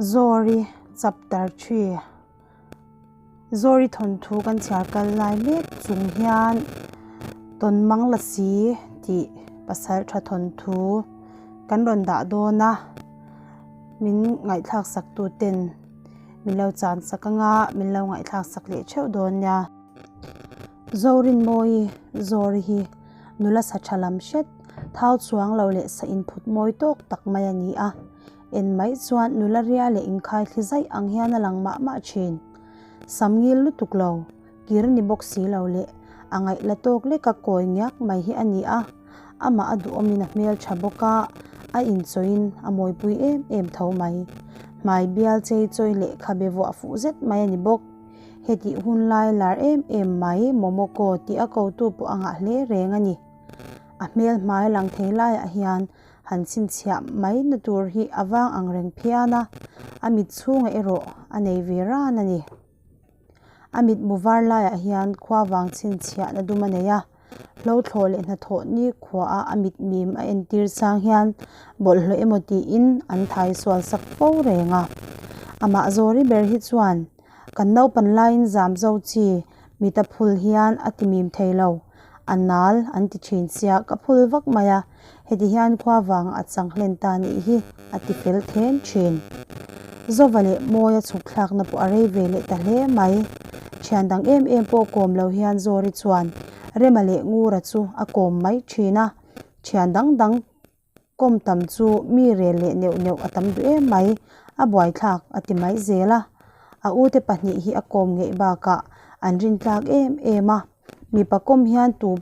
Zawri Chapter 3 Zawri thawnthu kan chhiar kal lai mek chung hian Tawnmang Lasi tih pasal tha thawnthu kan rawn dah dawn a, min ngaihthlak sak tu ten min lo chan sak anga min lo ngaihthlak sak leh theuh dawn nia. Zorinmawi Zawri hi nula sa tha lam hret, thau chuang lo leh sa inphut mawi tawk tak mai a ni a. En mai chuan nula ria leh inkhai thli zaih ang hian a lang mah mah thin. Sam ngil lutuk lo, kir ni bawk si lo leh a ngaih la tawk leka kawi ngiak mai hi a ni a. Amah a duhawmin a hmel tha bawk a, a inchawiin a mawipui em em tho mai. Hmai bial chei chawi leh khabe vuah fuh zet mai a ni bawk. Hetih hun lai lar em em mai Momoko tih a kotu pawh a ngah hle reng a ni. A hmel hmai lang thei laiah hian han chhinchhiah mai na tur hi a vang ang reng phian a, a mit chhungah erawh a nei ve ran a ni. A mitmu var laiah hian khua vang chhinchhiahna dum a nei a, hlothlawh leh hnathawh ni khuaah a mitmim a entir chang hian bawlhhlawh emaw tiin an thai sual sak fo reng a. Amah Zawri ber hi chuan kan naupan laiin zam zo chi mita phul hian a ti mim thei lo, a nal an ti thin sia ka phul vak mai a, heti hian khua vangah a chang hlen ta nih hi a ti fel then thin. Zova leh Mawia chhuk thlakna pawh a rei ve leh ta hle mai. Thian dang em em pawh kawm lo hian Zawri chuan Rema leh Ngura chu a kawm mai thin a, thian dang dang kawm tam chu mi rel leh neuh neuh a tam duh em mai, a buaithlak a ti mai zel a. A ute pahnih hi a kawm ngeih bakah an rintlak em em a, mipa kawm hian tu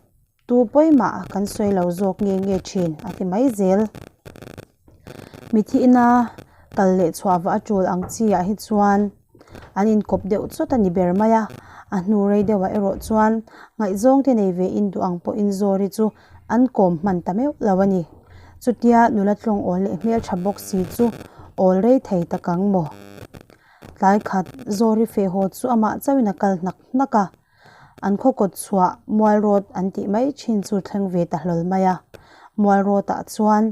tu pawimah kan sawi lo zawk nge nge thin a ti mai zel. Mithihna kal leh chhuah vah a tul ang chi ah hi chuan an inkawp deuh chawt a ni ber mai a, a hnu rei deuhah erawh chuan ngaihzawng te nei ve in duh ang pawhin Zawri chu an kawm hman ta meuh lo a ni. Chutia nula tlawng awl leh hmeltha bawk si chu awl rei thei tak ang maw? Tlai khat Zawri feh haw chu amah chauhin a kal hnak hnak a, An khaw kawt chhuah Mual Road an tih mai thin chu thleng ve ta hlawl mai a. Mual Road ah chuan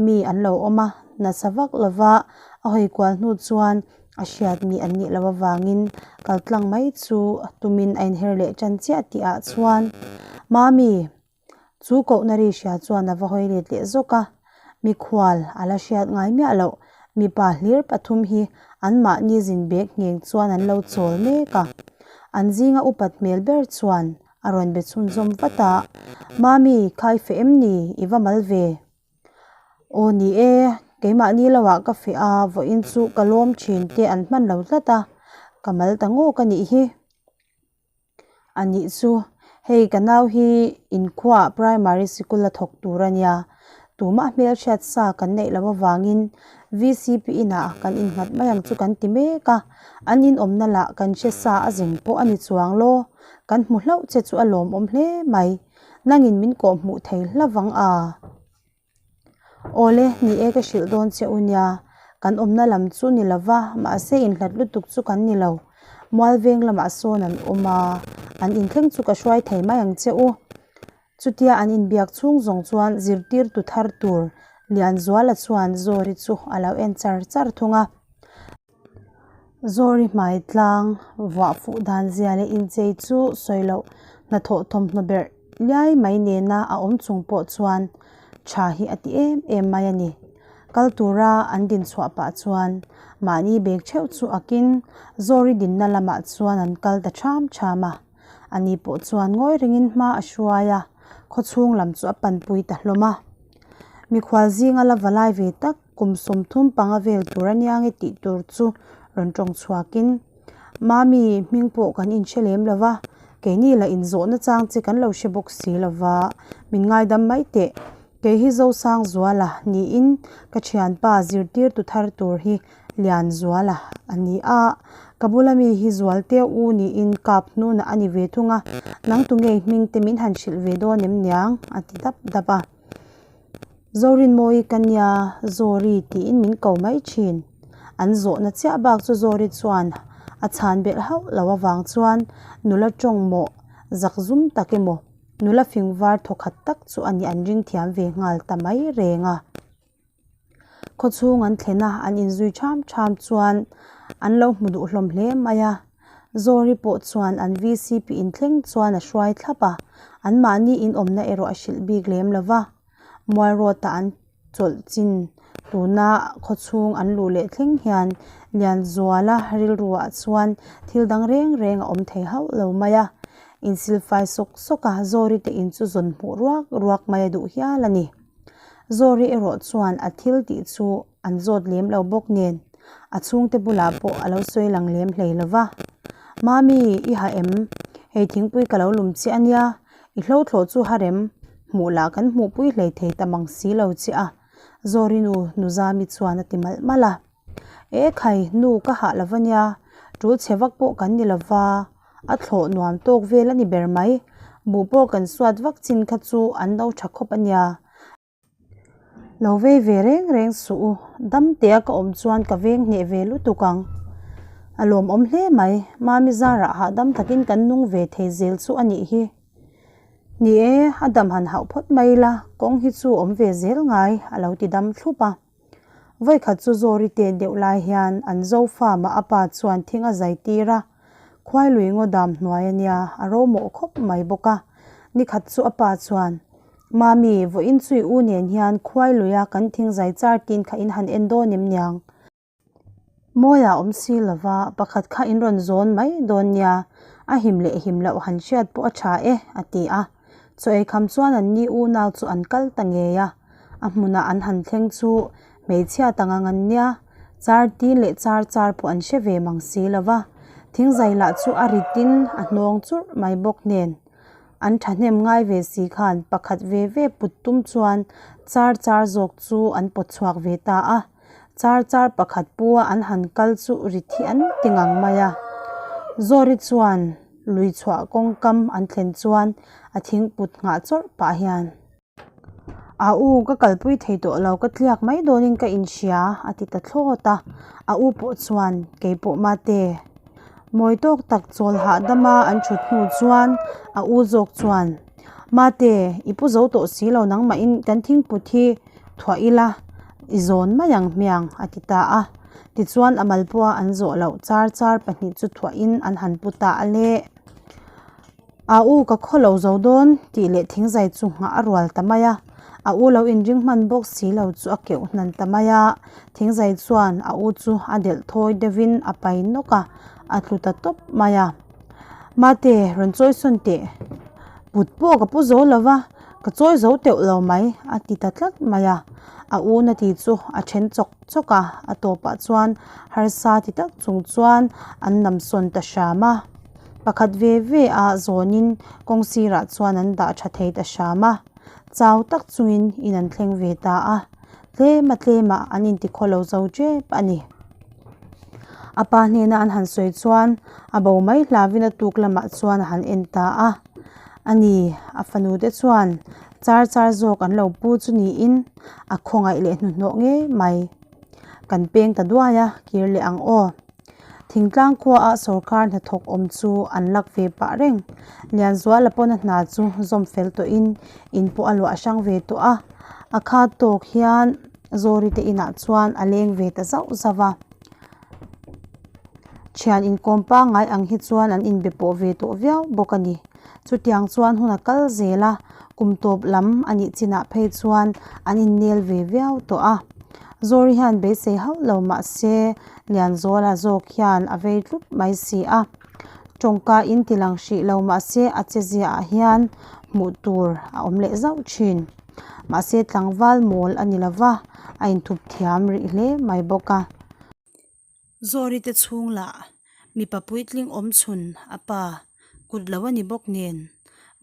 mi an lo awm a, nasa vak lova a hawi kual hnu chuan a hriat mi an nih loh avangin kal tlang mai chu tumin a inher leh tan chiah tih ah chuan Mami! Chu kohna ri hria chuan a va hawi let leh zawk a, mikhual a la hriat ngai miah loh, mipa hlir pathum hi anmahni zin bek ngheng chuan an lo chawl mek a. An zinga upat hmel ber chuan a rawn be chhunzawm vat a, Mami, khai feh em ni? I va mal ve. Aw ni e, keimahni lohah ka feh a, vawiin chu ka lawm thin te an hman lo tlat a, ka mal ta ngawk a nih hi. A nih chu, hei ka nau hi inkhuaah primary sikul a thawk tur a nia, tumah hmelhriat sa kan neih loh avangin VCP inah kan innghat mai ang chu kan ti mek a, an inawmna lah kan hre sa a zeng pawh a ni chuang law, kan hmu hlauh che chu a lawmawm hle mai, nangin min kawhhmuh thei hlavang a. Awle, ni e ka hrilh dawn che u nia, kan awmna lam chu ni lo va, mahse inhlat lutuk chu kan ni lo. Mualveng lamah sawn an awm a, an inthleng chu ka hruai thei mai ang che u. Chutia an inbiak chhung zawng chuan zirtirtu thar tur Lianzuala chuan Zawri chu a lo en char char thung a. Zawri hmai tlang vuah fuh dan zia leh inchei chu sawi loh hnathawh thawmhnaw berh liai mai nena a awm chung pawh chuan tha hi a ti em em mai a ni. Kal tura an din chhuah pah chuan mahni bag theuh chu akin Zawri dinna lamah chuan an kal ta ṭham ṭham a. Ani pawh chuan ngawi rengin hma a hruai a, khawchhung lam chu a panpui ta hlawm a. Mikhual zinga la va lai ve tak kum 30 panga vel tur a nia nge tih tur chu rawn tawng chhuakin, Mami, hming pawh kan inhre lem lo va, keini la inzawhna chang che kan lo hre bawk si lo va, min ngaidam mai teh. Kei hi Zosangzuala niin ka thianpa zirtirtu thar tur hi Lianzuala a ni a, ka bula mi hi Zualte u niin kap hnunah a ni ve thung a, nang tu ngei hming te min han hrilh ve dawn em niang? a ti dap dap a. Zorinmawi ka nia, Zawri tiin min ko mai thin. An zawhna chiah bak chu Zawri chuan a chhan belh hauh lo avang chuan nula tawng mawh zak zum tak emaw, nula fing var thawkhat tak chu a nih an ring thiam ve nghal ta mai reng a. Khawchhung an thlen a, an inzui ṭham ṭham chuan an lo hmu duh hlawm hle mai a. Zawri pawh chuan an VCP inthleng chuan a hruai thlap a, anmahni inawmna erawh a hrilh bik lem lo va. Mualrawta an chawlh chin tuna khawchhung an luh leh thleng hian Lianzuala rilruah chuan thil dang reng reng a awm thei hauh lo mai a, insilfai sawk sawk a Zawri te in chu zawn hmuh ruak ruak mai a duh hial a ni. Zawri erawh chuan a thil tih chu an zawt lem lo bawk nen a chhungte bulah pawh a lo sawi lang lem hlei lo va. Mami, i ha em? Hei thingpui ka lo lum chiah a nia, I hlothlawh chu harem hmuh lah kan hmuhpui hlei thei ta mang si lo che a, Zawri nu Nuzami chuan a ti malh malh a. E khai, nu ka hah lo va nia, tul chhe vak pawh kan ni lo va, a thlawh nuam tawk vel a ni ber mai, buh pawh kan suat vak chin kha chu an lo tha khawp a nia. Lo vei ve reng reng suh u, dam tea ka awm chuan ka veng hneh ve lutuk ang. A lawmawm hle mai, Mami zarah hahdam takin kan nung ve thei zel chu a nih hi. Ni e, a dam han hauh phawt mai ila, kawng hi chu awm ve zel ngai, a lo ti dam thlup a. Vawikhat chu Zawri te deuh lai hian an Zofa mah a pa chuan thing a zai tir a, Khuailui ngaw dam hnuai a nia, a romawh khawp mai bawk a. Nikhat chu a pa chuan, Mami, vawiin chu i u nen hian Khuailuia kan thingzai char tin kha in han en dawn em niang? Mawi a awm si lova, pakhat kha in rawn zawn mai dawn nia, a him leh him loh han hriat pawh a tha e, a ti a. Chaw ei kham chuan an ni unau chu an kal ta ngei a, a hmunah an han thleng chu hmeichhia ta ngang an nia, char tin leh char char pawh an hre ve mang si lova, thingzai lah chu a ritin a hnawng churh mai bawk nen. An thahnem ngai ve si khan pakhat ve ve put tum chuan char char zawk chu an pawt chhuak ve ta a, char char pakhat pua an han kal chu ri thi an ti ngang mai a. Zawri chuan lui chhuah kawngkam an thlen chuan a thingput nghah chawrh pah hian. A u ka kalpui thei tawh lo ka tliak mai dawnin ka inhria a ti ta thlawt a, a u pawh chuan keipawh mate mawi tawk tak chawl hahdama an thut hnu chuan a u zawk chuan mate i pu zo tawh si lo nangmahin kan thingput hi thuah ila i zawn mai ang hmiang a ti ta a, tichuan a mal pawha an zawh loh char char pahnih chu thuahin an han pu ta a le. A u ka khaw lo zo dawn tih leh thingzai chu nghah a rual ta mai a, a u lo inring hman bawk si lo chu a keuh hnan ta mai a, thingzai chuan a u chu a delh thawi deuhin a pai nawk a, a tlu ta tawp mai a. Mate, rawn chawi sawn teh. Put pawh ka pu zo lo va, ka chawi zo teuh lo mai, a ti ta tlat mai a. A u na ti chu a then chawk chawk a, a tawpah chuan harsa ti tak chung chuan an nam sawn ta hram a. Pakhat ve ve a zawnin kawng sirah chuan an dah tha thei ta hram a, chau tak chungin in an thleng ve ta a, tlema tlemah an intikhaw lo zo tep a ni. A pa hnena an han sawi chuan a bo mai hlavin a tuk lamah chuan a han en ta a, a ni a fanu te chuan char char zawk an lo pu chu niin a khawngaih leh hnuhnawh ngei mai. Kan peng ta duai a, kir leh ang aw. Thingtlang khuaah sorkar hnathawk awm chu an lak ve pah reng. Lianzuala pawn a hna chu zawm fel tawhin in pawh a luah hrang ve tawh a. A khat tawk hian Zawri te inah chuan a leng ve ta zauh zauh a. Thian inkawm pangngai ang hi chuan an inbe pawh ve tawh viau bawk a ni. Chutiang chuan hun a kal zel a, kum tawp lam a nih chinah phei chuan an innel ve viau tawh a. Zawri hian beisei hauh lo mah se Lianzuala zawk hian a vei tlup mai si a. Tawngka in ti lang hrih lo mah se a che ziaah hian hmuh tur a awm leh zauh thin. Mahse tlangval mawl a ni lo va, a inthup thiam rih hle mai bawk a. Zawri te chhung lah mipa puitling awm chhun a pa kut lo a ni bawk nen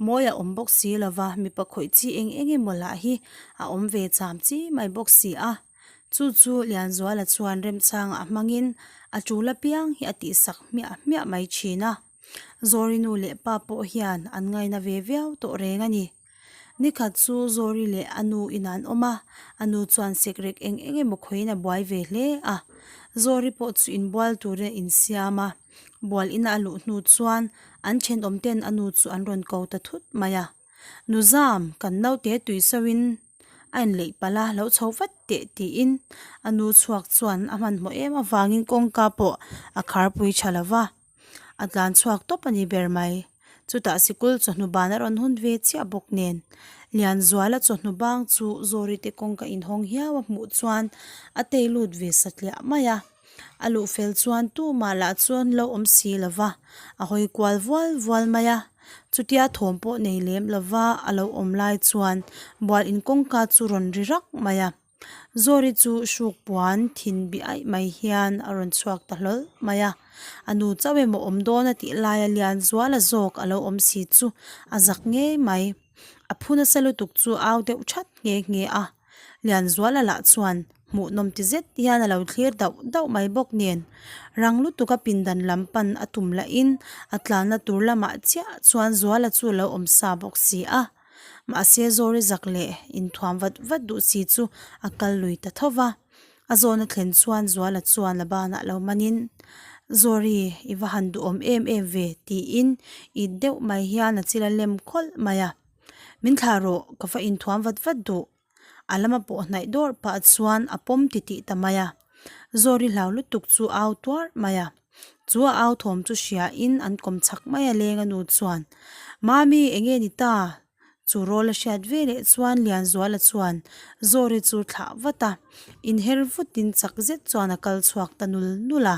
mawi a awm bawk si lova mipa khawih chi eng eng emaw lah hi a awm ve cham chi mai bawk si a chu chu Lianzuala chuan remchangah hmangin a tul apiang hi a tihsak hmiah hmiah mai thin a Zawri nu leh pa pawh hian an ngaina ve viau tawh reng a ni. Nikhat chu Zawri leh a nu in an awm a, a nu chuan sekrek eng eng emaw khawiin a buai ve hle a. Zawri pawh chu inbual turin a insiam a, bual ina a luh hnu chuan an thenawm ten a nu chu an rawn ko ta thut mai a. Nu Zam, kan naute tui soin. A inleih palh a, lo chho vat teh tiin a nu chhuak chuan a hmanhmawh em avangin kawngka pawh a kharpui tha lo va, a tlan chhuak tawp a ni ber mai. Chutah sikul chawhnu ban a rawn hun ve chiah bawk nen Lianzuala chawhnu bang chu Zawrite kawngka inhawng hiau a hmuh chuan a tei lut ve satliah mai a. A luh fel chuan tumah lah chuan lo awm si lo va, a hawi kual vual vual mai a. Chutia thawm pawh nei lem lo va a lo awm lai chuan bual in kawngka chu rawn ri rak mai a. Zawri chu hruk puan thin bi aih mai hian a rawn chhuak ta hlawl mai a. A nu chauh emaw awm dawn a tih laia Lianzuala zawk a lo awm si chu a zak ngei mai. A phu nasa lutuk chu au deuh that nghe nghe a. Lianzuala lah chuan hmuhnawm ti zet hian a lo thlir dauh dauh mai bawk nen rang lutuk a pindan lam pan a tum lahin a tlanna tur lamah chiah chuan Zuala chu a lo awm sa bawk si a. Mahse Zawri zak leh inthuam vat vat duh si chu a kal lui ta tho va. A zawna thlen chuan Zuala chuan a banah lo manin, Zawri, i va han duhawm em em ve tiin it deuh mai hian a chil a lem khawlh mai a. Min thlah rawh, ka va inthuam vat vat duh. A lama pawh hnaih dawrh pah chuan a pawm titih ta mai a. Zawri hlau lutuk chu au tuar mai a. Chu a au thawm chu hria in an kawm chak mai a leng a nu chuan, Mami, enge ni ta? Chu rawl a hriat ve leh chuan Lianzuala chuan Zawri chu thlah vat a, inher vutin chak zet chuan a kal chhuak ta nul nul a.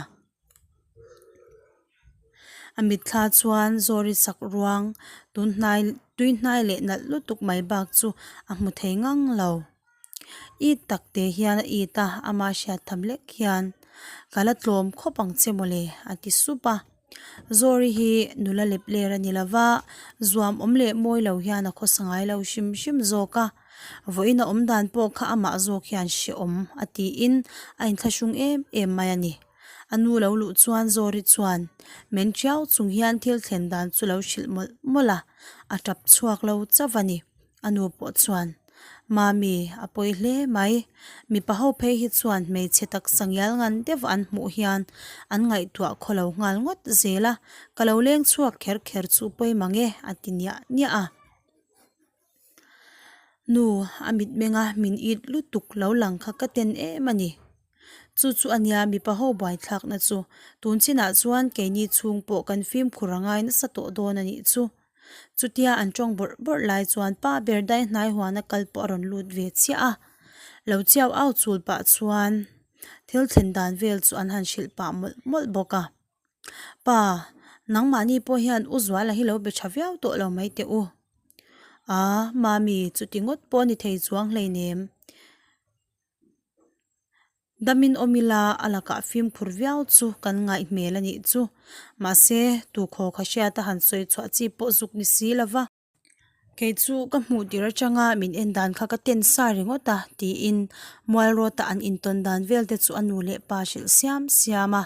A mitthla chuan Zawri sak ruang tun hnai tui hnai leh nalh lutuk mai bak chu a hmu thei ngang lo. It tak te hian a it a, ama hriat tham lek hian ka la tlawm khawp ang che mawle a ti sup a. Zawri hi nula lep ler a ni lova, zuam awm leh mawi lo hian a khawsa ngai lo hrim hrim zawk a. Vawiin a awm dan pawh kha amah zawk hian hrehawm a tiin a inthlahrung em em mai a ni. A nu lo luh chuan Zawri chuan men ṭiau chung hian thil thlen dan chu lo hrilh mawlh mawlh a, a ṭap chhuak lo chauh a ni. A nu pawh chuan, Mami, a pawi hle mai. Mipa ho phei hi chuan hmeichhe taksa ngial ngan deuh an hmuh hian an ngaihtuah khaw lo nghal ngawt zel a, ka lo leng chhuak kher kher chu pawi mang e, a ti niah niah a. Nu, a mitmenga min it lutuk lo lang kha ka ten em a ni. Chu chu a nia mipa ho buaithlakna chu. Tun chinah chuan keini chhung pawh kan fimkhur a ngai nasa tawh dawn a nih chu. Chutia an tawng bawrh bawrh lai chuan pa ber dai hnai huana kal pawh a rawn lut ve chiah a. Lo chiau au chul pah chuan thil thlen dan vel chu an han hrilh pah mawlh mawlh bawk a. Pa, nangmahni pawh hian U Zuala hi lo be tha viau tawh lo mai teh u. A, Mami, chuti ngawt pawh a ni thei chuang hleinem. Damin awm ila a lakah fimkhur viau chu kan ngaih hmel a nih chu. Mahse, tukhaw kha hriata han sawi chhuah chi pawh zuk ni si lo va. Kei chu ka hmuh tir atanga min en dan kha ka ten sa ringawt a, tiin Mualrawta an intawn dan vel te chu a nu leh pa hrilh siam siam a.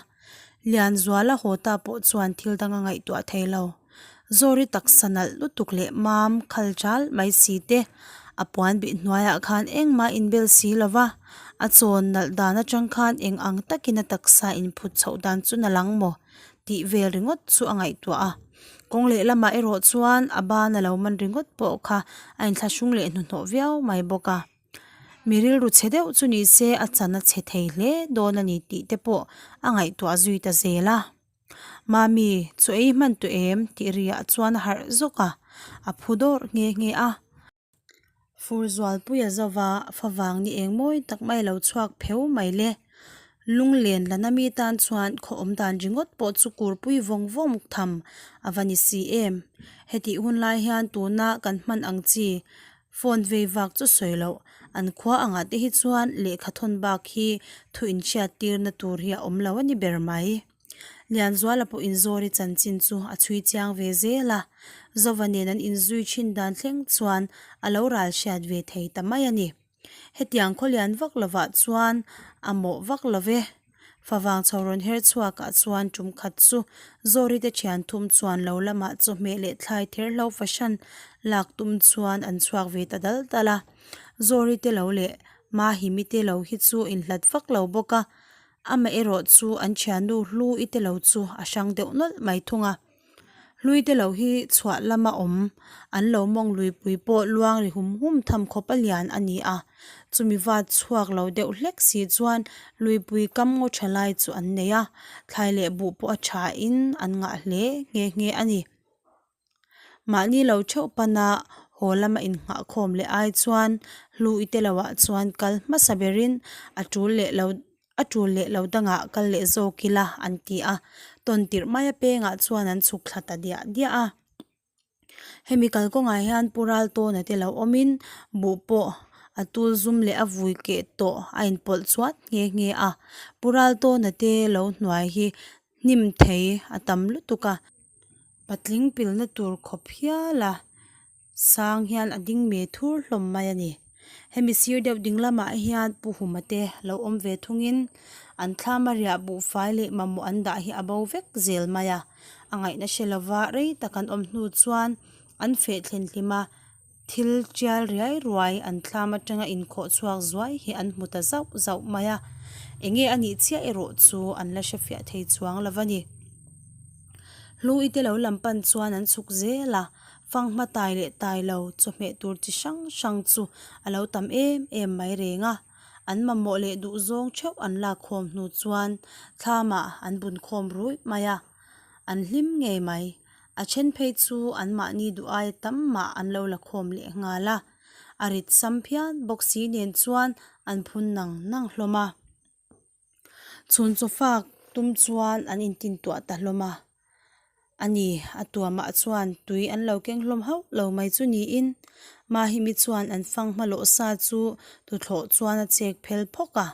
Lianzuala haw ta pawh chuan thil dang a ngaihtuah thei lo. Zawri taksa nalh lutuk leh mam khal chal mai si te, a puan bih hnuaiah khan engmah inbel si lo va, a chawn nalh dan atang khan eng ang takin a taksa inphut chhoh dan chu na lang maw? tih vel ringawt chu a ngaihtuah a. Kawng lehlamah erawh chuan a ban a lo man ringawt pawh kha a inthlahrung leh hnuhnawh viau mai bawk a. Mi rilru chhe deuh chu ni se a chan a chhe thei hle dawn a ni tih te pawh a ngaihtuah zui ta zel a. Mami, chu ei hman tawh em? tih riah chuan a harh zawk a, a phu dawrh nghe nghe a. Fur zualpui a zova favang ni eng mawi tak mai lo chhuak pheu mai le. Lunglen lana mi tan chuan khaw awm dan ringawt pawh chu kurpui vawng vawng tham a va ni si em. Hetih hun lai hian tuna kan hman ang chi phone vei vak chu sawi loh an khua angah te hi chuan lehkha thawn bak hi thu inhriat tirna tur hi a awm lo a ni ber mai. Lianzuala pawh inzawri chanchin chu a chhui chiang ve zel a, Zova nen an inzui thin dan thleng chuan a lo ral hriat ve thei ta mai a ni. Hetiang khawlian vak lovah chuan a mawh vak lo ve. Favang chho rawn her chhuakah chuan tum khat chu Zawri te thian thum chuan lo lamah chawhmeh leh thlai therhlo fahran lak tum chuan an chhuak ve ta dal dal a. Zawri te lo leh Mahimi te lo hi chu inhlat vak lo bawk a, Amaherawh chu an thiannu hlu i te lo chu a hrang deuh nawlh mai thung a. Hlui te lo hi chhuah lama awm an lo mawng luipui pawh luang ri hum hum tham khawp a lian a ni a, chumi vat chhuak lo deuh hlek si chuan luipui kam ngaw tha lai chu an nei a, thlai leh buh pawh a tha in an ngah hle nghe nghe a ni. Mahni lo theuh pana haw lama innghah khawm leh ai chuan hlui te loah chuan kal hmasa berin a tul leh lo a tul leh lo dangah kal leh zawk ila an ti a, tawn tirh maia pengah chuan an chhuk thla ta diah diah a. Hemi kalkawngah hian Pu Raltawna te lo awmin buh pawh a tul zum leh a vui keh tawh a inpawlh chuat nghe nghe a, Pu Raltawna te lo hnuai hi hnim thei a tam lutuk a, patling pilna tur khawp hial a sang hian a ding me thur hlawm mai a ni. Hemi sir deuh ding lamah hian Pu Huma te lo awm ve thungin an thlama riah buhfai leh mamawh an dah hi a bo vek zel mai a, a ngaihna hre lova rei tak an awm hnu chuan an feh thlen hlim a, thil tial riai ruai an thlam atanga inkhawh chhuak zuai hi an hmu ta zauh zauh mai a, enge a nih chiah erawh chu an la hre fiah thei chuang lo a ni. Hlui te lo lam pan chuan an chhuk zel a, fanghma tai leh tai lo chawhmeh tur chi hrang hrang chu a lo tam em em mai reng a, an mamawh leh duhzawng theuh an lak khawm hnu chuan thlamah an bun khawm ruih mai a, an hlim ngei mai. A then phei chu anmahni duh aia tam mah an lo la khawm leh nghal a, a rit sam phian bawk si nen chuan an phun nang nang hlawm a. Chhun chaw fak tum chuan an intintuah ta hlawm a, a ni a tuamah chuan tui an lo keng hlawm hauh lo mai chu niin Mahimi chuan an fang hma lawh sa chu tuthlawh chuan a chek phel phawk a,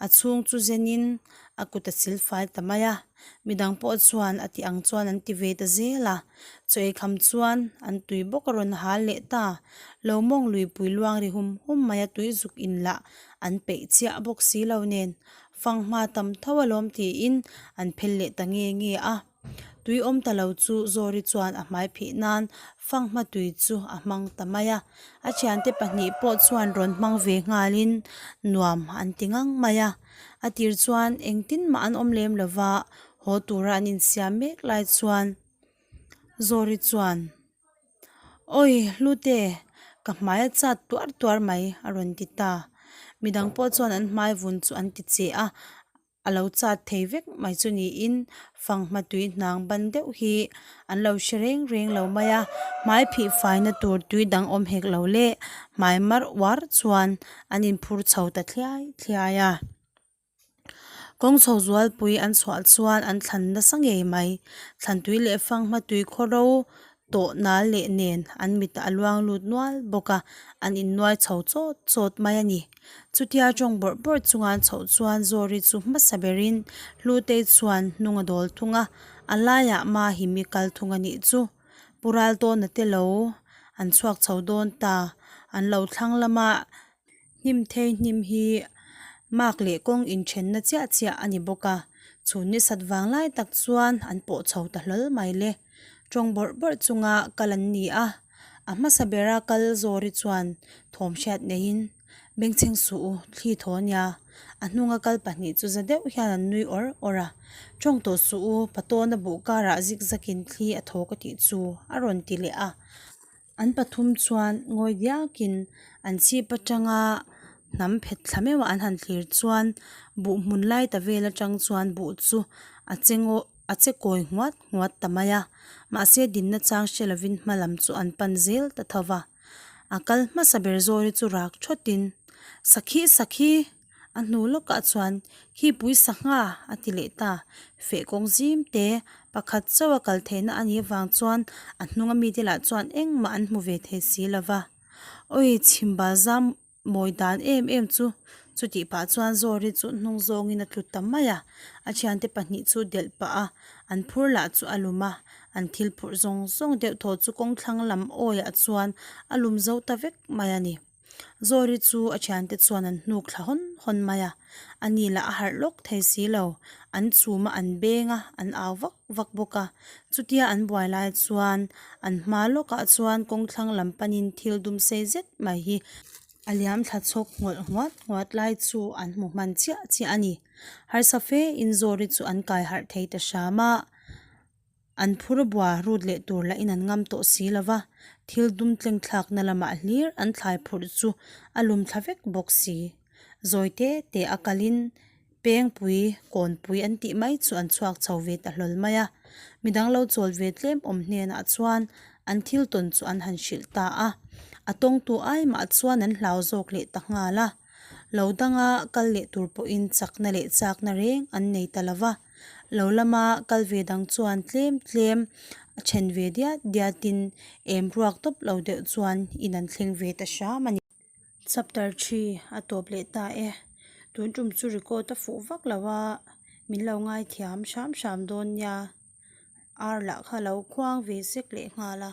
a chhung chu zenin a kut a silfai ta mai a. Midang pawh chuan a tih ang chuan an ti ve ta zel a, chaw ei kham chuan an tui bawk a rawn hal leh ta. Lo mawng luipui luang ri hum hum mai a tui zuk in lah an peih chiah bawk si lo nen fanghma tam tho alawm tiin an phel leh ta nge nge a. Tui awm ta lo chu Zawri chuan a hmai phih nan fanghma tui chu a hmang ta mai a, a thiante pahnih pawh chuan rawn hmang ve nghalin nuam an ti ngang mai a. A tir chuan engtin mah an awm lem lo va, haw tura an insiam mek lai chuan Zawri chuan, Awi Hlute, ka hmai a chat tuar tuar mai a rawn ti ta. Midang pawh chuan an hmai vun chu an ti che a, a lo chat thei vek mai chu niin fanghma tui hnang ban deuh hi an lo hre reng reng lo mai a, hmai phih faina tur tui dang awm hek lo le hmai mar uar chuan an inphur chho ta thliai thliai a. Kawng chho zualpui an chhuah chuan an thlan nasa ngei mai, thlan tui leh fanghma tui khawro tawh nal leh nen an mitah a luang lut nual bawk a, an innuai chho chawt chawt mai a ni. Chutia tawng bawrh bawrh chunga an chhoh chuan Zawri chu hmasa berin Hlutei chuan hnung a dawl thung a, a laiah Mahimi kal thung a nih chu. Pu Raltawna te lo an chhuak chho dawn ta, an lo thlang lama Hnim thei hnim hi mak leh kawng inthenna chiah chiah a ni bawk a, chhun ni sat vang lai tak chuan an pawh chho ta hlawl mai le. Tawng bawrh bawrh chunga kal an ni a, a hmasa bera kal Zawri chuan thawm hriat neiin, Bengchheng suh u, thli thaw nia. A hnunga kal pahnih chu za deuh hian an nui awr awr a, Tawng tawh suh u, Patawna buh karah zik zakin thli a thaw ka tih chu a rawn ti leh a. An pathum chuan ngawi diakin an chhip atanga hnam phet thla meuh an han thlir chuan buh hmun lai ta vel atang chuan buh chu a che ngaw a che kawi nghuat nghuat ta mai a mahse dinna chang hre lovin hma lam chu an pan zel ta tho va a kal hmasa ber zawri chu rak thawtin sakhi sakhi A hnu lawkah chuan khi pui sangha a ti leh ta. Feh kawng zim te pakhat chauh a kal theihna a nih avang chuan a hnunga mite lah chuan engmah an hmu ve thei si lo va. Awi chhimbal zam mawi dan em em chu chutih pah chuan Zawri chu hnung zawngin a tlu ta mai a. A thiante pahnih chu delh pah a, an phur lah chu a lum a. An thil phurh zawng zawng deuh thaw chu kawng thlang lam awiah chuan a lum zo ta vek mai a ni. Zawri chu a thiante chuan an hnuk thla hawn hawn mai a, a ni lah a harh lawk thei si lo, an chhum a an beng a, an au vak vak bawk a, chutia an buai lai chuan an hma lawkah chuan kawng thlang lam panin thil dum sei zet mai hi a liam thla chhawk nghawlh nghuat nghuat lai chu an hmu hman chiah chiah a ni. Harsa fe in Zawri chu an kai harh thei ta hram a. An phur bua rut leh tur lahin an ngam tawh si lo va, thil dum tleng thlakna lamah hlir an thlai phurh chu a lum thla vek bawk si. Zawi te te a kalin Pengpui, Kawnpui an tih mai chu an chhuak chho ve ta hlawl mai a. Midang lo chawl ve tlem awm hnenah chuan an thil tawn chu an han hrilh ta a. A tawngtu ai mah chuan an hlau zawk leh ta nghal a. Lo danga kal leh tur pawhin chakna leh chakna reng an nei ta lo va. Lo lama kal ve dang chuan tlem tlem a then ve diat diatin em ruak tawp lo deuh chuan in an thleng ve ta hram a ni. Chapter 3 a tawp leh ta e. Tun tum chu record a fuh vak lo a, min lo ngaithiam hram hram dawn nia. Ar lah kha lo khuang ve sek leh nghal a.